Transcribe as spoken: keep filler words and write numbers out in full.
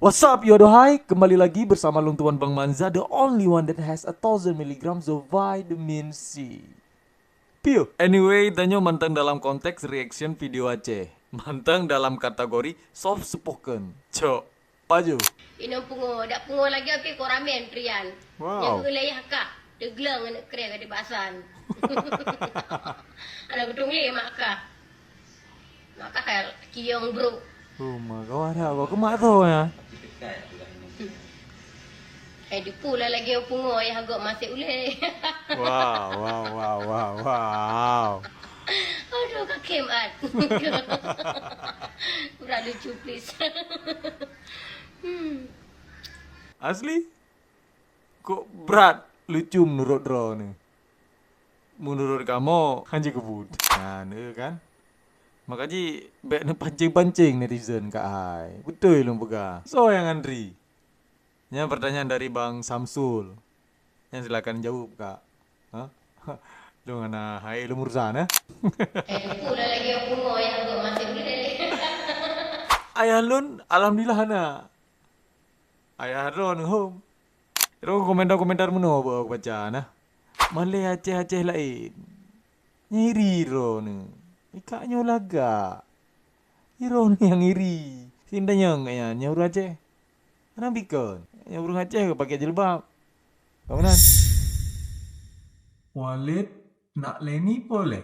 What's up, yo adohai? Kembali lagi bersama lôn Tuan Bang Manza, the only one that has a thousand milligrams of vitamin C. Piu. Anyway, tanyoe mantong dalam konteks reaction video Aceh. Mantong dalam kategori soft spoken. Cok, pajoh. Inong pungo, dak pungo lagi, oke, koramen, Trian. Wow. Nyang geuleh yah kah, deugleng aneuk kreh ka dibasan. Aneuk geutong lé mak kah. Maka kiyong bro. Oh, ma kawan dah, kau kemak tu ya. Eh, dipu lah lagi yang pungo ya, agak masih uleh. Wow, wow, wow, wow, wow. Aduh, kakim at. Kurang lucu, please. Hmm. Asli? Kok brat lucu menurut droe ni? Menurut kamoe, hana jikeubut. Nyan, eh, kan? Maka jih, bèk neupancing-pancing netizen kak hai. Beutôi lôn peugah. Soe nyang antri? Nyan pertanyaan dari Bang Samsul. Nyan silakan jaweueb, Kak. Ha? Lôn hana hai lôn urusan, eh? Eh, pula lagi aku mau yang aku masih boleh. Ayah lôn, alhamdulillah, hana. Ayah droeneuh hom. Droe komentar-komentar meunoe beu kubaca na. Malèe Aceh-Aceh laén. Nyang iri droeneuh. Ikak nyoe lagak. Droeneuh nyang iri. Sintanyong kak nyan, nyoe ureueng Aceh. Hana bikon. Nyoe ureueng Aceh ka pakai jilbab. Ka meunan. Walid nak leni poleh.